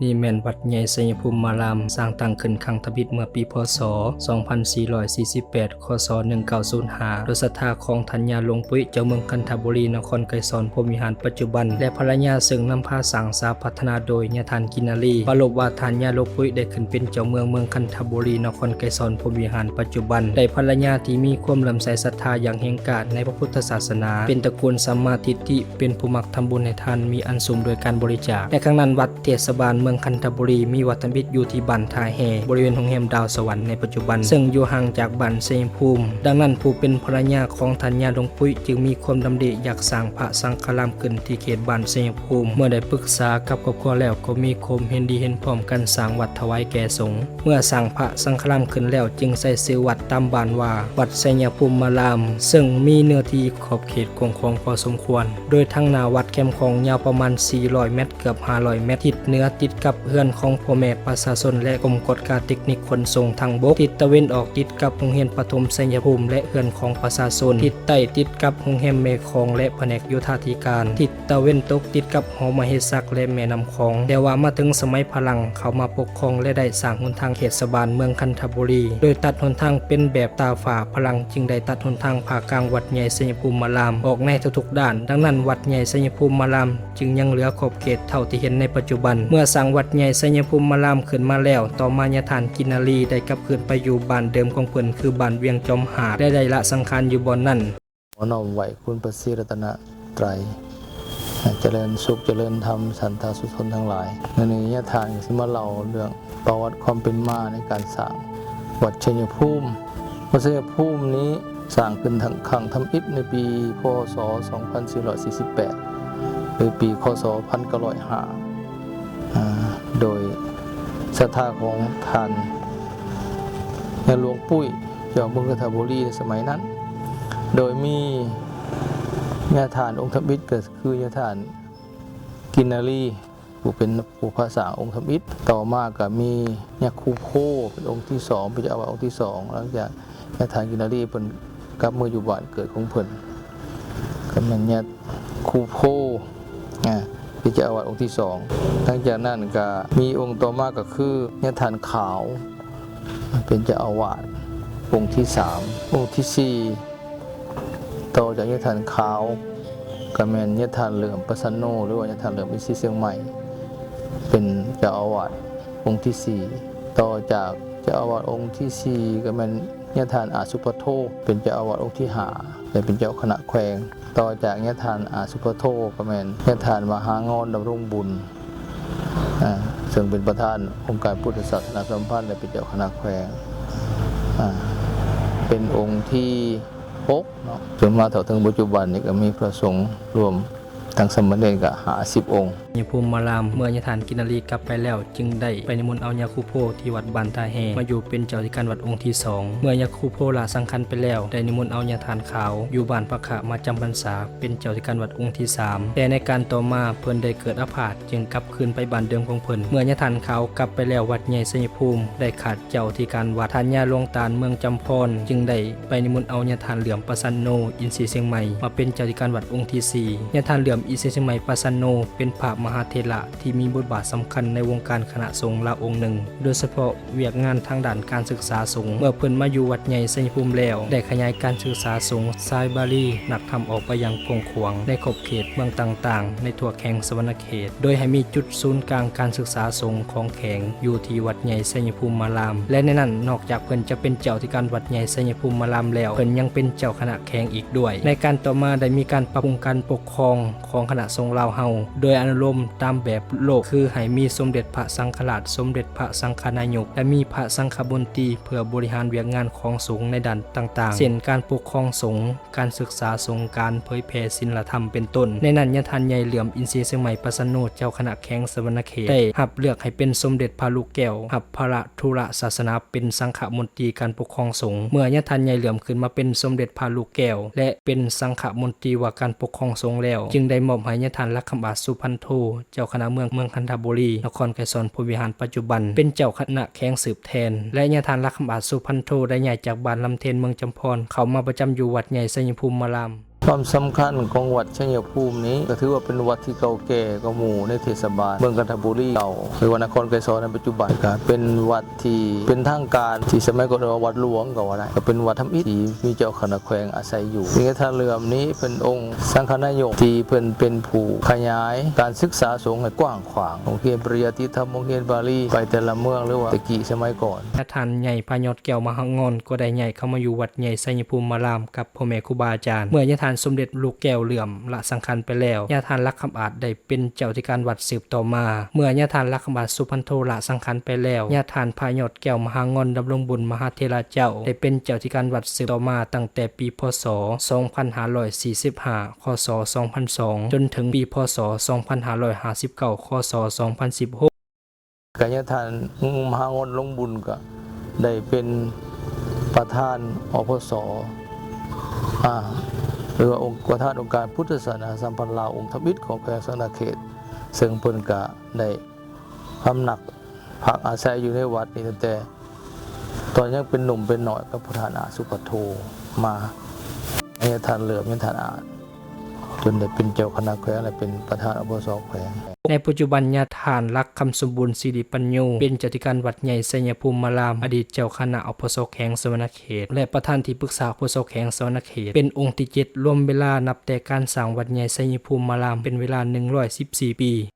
ນີ້ແມ່ນວັດໃຫຍ່ໄຊຍະພູມາລາມ ສ້າງຕັ້ງຂຶ້ນຄັ້ງທຳອິດເມື່ອປີ ພ.ສ. ສອງພັນສີ່ຮ້ອຍສີ່ສິບແປດ ຄ.ສ. ໜຶ່ງເກົ້າສູນຫ້າ ໂດຍສັດທາຂອງທ່ານຍ່າຫຼວງປຸ້ຍ ເຈົ້າເມືອງຄັນທະບູລີ ນະຄອນໄກສອນ ພົມວິຫານປັດຈຸບັນ ແລະ ພັນລະຍາ ເຊິ່ງນຳພາສ້າງສາພັດທະນາໂດຍຍ່າທ່ານກິນນາລີ ປາລົບວ່າທ່ານຍ່າຫຼວງປຸ້ຍໄດ້ຂຶ້ນເປັນເຈົ້າເມືອງເມືອງຄັນທະບູລີ ນະຄອນໄກສອນ ພົມວິຫານປັດຈຸບັນ ໄດ້ພັນລະຍາທີ່ມີຄວາມເຫຼື້ອມໃສສັດທາຢ່າງແຮງກ້າໃນພະພຸດທະສາສະໜາ ເປັນຕະກູນສຳມາທິດ ທີ່ເປັນຜູ້ມັກທຳບຸນໃຫ້ທານ ມີອັນສຸມດ້ວຍການບໍລິຈາກ. ໃນຄັ້ງນັ້ນ ວັດເທດສະບານເມືອງຄັນທະບູລີ ມີວັດທຳອິດຢູ່ທີ່ບ້ານທ່າແຮ່ ບໍລິເວນໂຮງແຮມດາວສະຫວັນໃນປັດຈຸບັນ ເຊິ່ງຢູ່ຫ່າງຈາກບ້ານໄຊຍະພູມ. ດັ່ງນັ້ນ ຜູ້ເປັນພັນລະຍາຂອງທ່ານຍ່າຫຼວງປຸ້ຍ ຈຶ່ງມີຄວາມດຳລິຢາກສ້າງພະສັງຄະລາມຂຶ້ນທີ່ເຂດບ້ານໄຊຍະພູມ. ເມື່ອໄດ້ປຶກສາກັບຄອບຄົວແລ້ວ ກໍມີຄວາມເຫັນດີເຫັນພ້ອມກັນສ້າງວັດຖວາຍແກ່ສົງ. ເມື່ອສ້າງພະສັງຄະລາມຂຶ້ນແລ້ວ ຈຶ່ງໃສ່ຊື່ວັດຕາມບ້ານວ່າ ວັດໄຊຍະພູມມາລາມ ເຊິ່ງມີເນື້ອທີ່ຂອບເຂດກວ້າງຂວາງພໍສົມຄວນ ໂດຍທາງໜ້າວັດແຄມຂອງຍາວປະມານສີ່ຮ້ອຍແມັດ ເກືອບຫ້າຮ້ອຍແມັດ, ທິດເໜືອຕິດກັບເຮືອນຂອງພໍ່ແມ່ປະຊາຊົນ ແລະ ກົມກວດກາເຕັກນິກຂົນສົ່ງທາງບົກ, ທິດຕາເວັນອອກຕິດກັບໂຮງຮຽນປະຖົມໄຊຍະພູມ ແລະ ເຮືອນຂອງປະຊາຊົນ, ທິດໃຕ້ຕິດກັບໂຮງແຮມແມ່ຂອງ ແລະ ພະແນກໂຍທາທິການ, ທິດ ຕາເວັນຕົກຕິດກັບຫໍມະເຫສັກ ແລະ ແມ່ນ້ຳຂອງ, ແຕ່ວ່າມາເຖິງສະໄໝຝຣັ່ງເຂົ້າມາປົກຄອງ ແລະ ໄດ້ສ້າງຫົນທາງເທດສະບານເມືອງຄັນທະບູລີ ໂດຍຕັດຫົນທາງເປັນແບບຕາຝາ, ຝຣັ່ງຈຶ່ງໄດ້ຕັດຫົນທາງຜ່າກາງວັດໃຫຍ່ໄຊຍະພູມມາລາມອອກໃນທຸກໆດ້ານ. ດັ່ງນັ້ນ ວັດໃຫຍ່ໄຊຍະພູມມາລາມຈຶ່ງຍັງເຫຼືອຂອບເຂດເທົ່າທີ່ເຫັນໃນປັດຈຸບັນ. ເມື່ອສ້າງວັດໃຫຍ່ໄຊຍະພູມມາລາມຂຶ້ນມາແລ້ວ, ຕໍ່ມາຍາທ່ານກິນນາລີໄດ້ກັບຄືນໄປຢູ່ບ້ານເດີມຂອງເພິ່ນ ຄືບ້ານວຽງຈອມຫາດ ແລະ ໄດ້ລະສັງຂານຢູ່ບ່ອນນັ້ນ. ຂໍນ້ອມໄຫວ້ຄຸນພະສີລັດຕະນະໄຕຣ ໃຫ້ຈະເລີນສຸກຈະເລີນທຳ ສັນທາສຸຊົນທັງຫຼາຍ. ມື້ນີ້ຍາທ່ານຊິມາເລົ່າເລື່ອງປະຫວັດຄວາມເປັນມາໃນການສ້າງວັດໄຊຍະພູມ. ວັດໄຊຍະພູມນີ້ສ້າງຂຶ້ນຄັ້ງທຳອິດໃນປີ ພ.ສ. ສອງພັນສີ່ຮ້ອຍສີ່ສິບແປດ ຫຼື ປີ ຄ.ສ. ພັນເກົ້າຮ້ອຍຫ້າ ອາ ໂດຍສັດທາຂອງທ່ານຍາຫຼວງປຸ້ຍ ເຈົ້າເມືອງຄັນທະບູລີໃນສະໄໝນັ້ນ ໂດຍມີຍາທ່ານອົງທຳອິດ ກໍຄືຍາທ່ານກິນນາລີ ຜູ້ເປັນຜູ້ພະສ້າງອົງທຳອິດ. ຕໍ່ມາກໍມີຍາຄູໂພ ເປັນອົງທີສອງ ເປັນເຈົ້າອາວາດອົງທີສອງ. ຫຼັງຈາກຍາທ່ານກິນນາລີ ເພິ່ນກັບເມືອຢູ່ບ້ານເກີດຂອງເພິ່ນ ກໍແມ່ນຍາຄູໂພ ອາ ເປັນເຈົ້າອາວາດອົງທີສອງ. ຫຼັງຈາກນັ້ນກໍມີອົງຕໍ່ມາກໍຄືຍາທ່ານຂາວ ເປັນເຈົ້າອາວາດອົງທີສາມ. ອົງທີສີ່ ຕໍ່ຈາກຍາທ່ານຂາວ ກໍແມ່ນຍາທ່ານເຫຼື້ອມປະສັນໂນ ຫຼືວ່າຍາທ່ານເຫຼື້ອມ ອິນຊີຊຽງໃໝ່ ເປັນເຈົ້າອາວາດອົງທີສີ່. ຕໍ່ຈາກເຈົ້າອາວາດອົງທີສີ່ ກໍແມ່ນຍາທ່ານອາສຸປະໂທ ເປັນເຈົ້າອາວາດອົງທີຫ້າ ແລະ ເປັນເຈົ້າຄະນະແຂວງ. ຕໍ່ຈາກຍາທ່ານອາສຸປະໂທ ກໍແມ່ນຍາທ່ານມະຫາງອນ ດຳລົງບຸນ ອາ ເຊິ່ງເປັນປະທານອົງການພຸດທະສາສະໜາສຳພັນ ແລະ ເປັນເຈົ້າຄະນະແຂວງ ອາ ເປັນອົງທີຫົກເນາະ. ຈົນມາເຖິງປັດຈຸບັນນີ້ກໍມີພະສົງລວມທັງສາມະເນນກໍຫ້າສິບອົງ. ຍາພູມມາລາມ ເມື່ອຍາທ່ານກິນນາລີກັບໄປແລ້ວ ຈຶ່ງໄດ້ໄປນິມົນເອົາຍາຄູໂພທີ່ວັດບ້ານທ່າແຮ່ມາຢູ່ເປັນເຈົ້າທິການວັດອົງທີສອງ. ເມື່ອຍາຄູໂພລາສັງຂານໄປແລ້ວ ໄດ້ນິມົນເອົາຍາທ່ານຂາວຢູ່ບ້ານພະຄະມາຈຳພັນສາເປັນເຈົ້າທິການວັດອົງທີສາມ. ແຕ່ໃນການຕໍ່ມາເພິ່ນໄດ້ເກີດອາພາດ ຈຶ່ງກັບຄືນໄປບ້ານເດີມຂອງເພິ່ນ. ເມື່ອຍາທ່ານຂາວກັບໄປແລ້ວ ວັດໃຫຍ່ໄຊຍະພູມໄດ້ຂາດເຈົ້າທິການວັດ. ທ່ານຍາຫຼວງຕານເມືອງຈຳພອນ ຈຶ່ງໄດ້ໄປນິມົນເອົາຍາທ່ານເຫຼື້ອມປະສັນໂນ ອິນຊີຊຽງໃໝ່ ມາເປັນເຈົ້າທິການວັດອົງທີສີ່. ຍາທ່ານເຫຼື້ອມ ອິນຊີຊຽງໃໝ່ປະສັນໂນ ເປັນພະມະຫາເຖລະ ທີ່ມີບົດບາດສຳຄັນໃນວົງການຄະນະສົງລາວອົງໜຶ່ງ ໂດຍສະເພາະວຽກງານທາງດ້ານການສຶກສາສົງ. ເມື່ອເພິ່ນມາຢູ່ວັດໃຫຍ່ໄຊຍະພູມແລ້ວ ໄດ້ຂະຫຍາຍການສຶກສາສົງສາຍບາລີ ນັກທຳ ອອກໄປຢ່າງກວ້າງຂວາງໃນຂອບເຂດເມືອງຕ່າງໆ ໃນທົ່ວແຂວງສະຫວັນນະເຂດ ໂດຍໃຫ້ມີຈຸດສູນກາງການສຶກສາສົງຂອງແຂວງຢູ່ທີ່ວັດໃຫຍ່ໄຊຍະພູມມາລາມ. ແລະ ໃນນັ້ນ ນອກຈາກເພິ່ນຈະເປັນເຈົ້າທິການວັດໃຫຍ່ໄຊຍະພູມມາລາມແລ້ວ ເພິ່ນຍັງເປັນເຈົ້າຄະນະແຂວງອີກດ້ວຍ. ໃນການຕໍ່ມາໄດ້ມີການປັບປຸງການປົກຄອງ ຂອງຄະນະສົງລາວເຮົາ ໂດຍອະນຸໂລມຕາມແບບໂລກ ຄືໃຫ້ມີສົມເດັດພະສັງຄະລາດ, ສົມເດັດພະສັງຄະນາຍົກ ແລະ ມີພະສັງຄະມົນຕີ ເພື່ອບໍລິຫານວຽກງານຂອງສົງໃນດ້ານຕ່າງໆ ເຊັ່ນ ການປົກຄອງສົງ, ການສຶກສາສົງ, ການເຜີຍແຜ່ສິນລະທຳ ເປັນຕົ້ນ. ໃນນັ້ນ ຍາທ່ານໃຫຍ່ເຫຼື້ອມ ອິນຊີຊຽງໃໝ່ປະສັນໂນ ເຈົ້າຄະນະແຂວງສະຫວັນນະເຂດ ໄດ້ຮັບເລືອກໃຫ້ເປັນສົມເດັດພະລູກແກ້ວ ຮັບພາລະທຸລະສາສະໜາ ເປັນສັງຄະມົນຕີການປົກຄອງສົງ. ເມື່ອຍາທ່ານໃຫຍ່ເຫຼື້ອມຂຶ້ນມາເປັນສົມເດັດພະລູກແກ້ວ ແລະ ເປັນສັງຄະມົນຕີວ່າການປົກຄອງສົງແລ້ວ ຈຶ່ງໄດ້ມອບໃຫ້ຍາທ່ານລະຄຳອາດ ສຸພັນໂທ ເຈົ້າຄະນະເມືອງ ເມືອງຄັນທະບູລີ ນະຄອນໄກສອນພົມວິຫານປັດຈຸບັນ ເປັນເຈົ້າຄະນະແຂວງສືບແທນ ແລະ ຍາທ່ານລະຄຳອາດ ສຸພັນໂທ ໄດ້ຍ້າຍຈາກບ້ານລຳເທນ ເມືອງຈຳພອນ ເຂົ້າມາປະຈຳຢູ່ວັດໃຫຍ່ໄຊຍະພູມມາລາມ. ຄວາມສຳຄັນຂອງວັດໄຊຍະພູມນີ້ ກໍຖືວ່າເປັນວັດທີ່ເກົ່າແກ່ກວ່າໝູ່ໃນເທດສະບານເມືອງກັນທະບູລີເກົ່າ ຫຼືວ່ານະຄອນໄກສອນໃນປັດຈຸບັນ ກໍເປັນວັດທີ່ເປັນທາງການ ທີ່ສະໄໝກ່ອນເອີ້ນວ່າວັດຫຼວງກໍວ່າໄດ້ ກໍເປັນວັດທຳອິດທີ່ມີເຈົ້າຄະນະແຂວງອາໄສຢູ່. ມີທ່ານເຫຼື້ອມນີ້ເປັນອົງສັງຄະນາຍົກ ທີ່ເພິ່ນເປັນຜູ້ຂະຫຍາຍການສຶກສາສົງໃຫ້ກວ້າງຂວາງ ໂຮງຮຽນປະລິຍັດຕິທຳ ໂຮງຮຽນບາລີ ໄປແຕ່ລະເມືອງ ຫຼືວ່າແຕ່ກີ້ສະໄໝກ່ອນ. ຍາທ່ານໃຫຍ່ພະຍອດແກ້ວມະຫາງອນ ກໍໄດ້ຍ້າຍເຂົ້າມາຢູ່ວັດໃຫຍ່ໄຊຍະພູມາລາມກັບພໍ່ແມ່ຄູບາອາຈານ ເມື່ອຍາທ່ານສົມເດັດລູກແກ້ວເຫຼື້ອມລະສັງຂານໄປແລ້ວ ຍາທ່ານຫຼັກຄຳອາດໄດ້ເປັນເຈົ້າອາທິການວັດສືບຕໍ່ມາ. ເມື່ອຍາທ່ານຫຼັກຄຳອາດສຸພັນໂທລະສັງຂານໄປແລ້ວ ຍາທ່ານພະຍອດແກ້ວມະຫາງອນດຳລົງບຸນມະຫາເຖລະເຈົ້າ ໄດ້ເປັນເຈົ້າອາທິການວັດສືບຕໍ່ມາຕັ້ງແຕ່ປີ ພ.ສ. ສອງພັນຫ້າຮ້ອຍສີ່ສິບຫ້າ ຄ.ສ. ສອງພັນສອງ ຈົນເຖິງປີ ພ.ສ. ສອງພັນຫ້າຮ້ອຍຫ້າສິບເກົ້າ ຄ.ສ. ສອງພັນສິບຫົກ ກະຍາທ່ານມະຫາງອນດຳລົງບຸນກະໄດ້ເປັນປະທານ ອພສ ອາ ຫຼືວ່າອົງ ປະທານອົງການພຸດທະສາສະໜາສຳພັນລາວອົງທຳອິດຂອງແຂວງສະຫວັນນະເຂດ ເຊິ່ງເພິ່ນກະໄດ້ພຳນັກພັກອາໄສຢູ່ໃນວັດນີ້ຕັ້ງແຕ່ຕອນຍັງເປັນໜຸ່ມເປັນນ້ອຍກັບພະທ່ານອາດສຸພັນໂທມາ ຍາທ່ານເຫຼື້ອມ ຍາທ່ານອາດ ຈົນໄດ້ເປັນເຈົ້າຄະນະແຂວງ ແລະ ເປັນປະທານ ອພສ ແຂວງ. ໃນປັດຈຸບັນ ຍາທ່ານ ຫຼັກຄຳສົມບູນ ສິລິປັນໂຍ ເປັນເຈົ້າອາທິການວັດໃຫຍ່ໄຊຍະພູມາລາມ, ອະດີດເຈົ້າຄະນະ ອພສ ແຂວງສະຫວັນນະເຂດ ແລະ ປະທານທີ່ປຶກສາ ອພສ ແຂວງສະຫວັນນະເຂດ, ເປັນອົງທີເຈັດ ລວມເວລານັບແຕ່ການສ້າງວັດໃຫຍ່ໄຊຍະພູມາລາມ ເປັນເວລາໜຶ່ງຮ້ອຍສິບສີ່ປີ.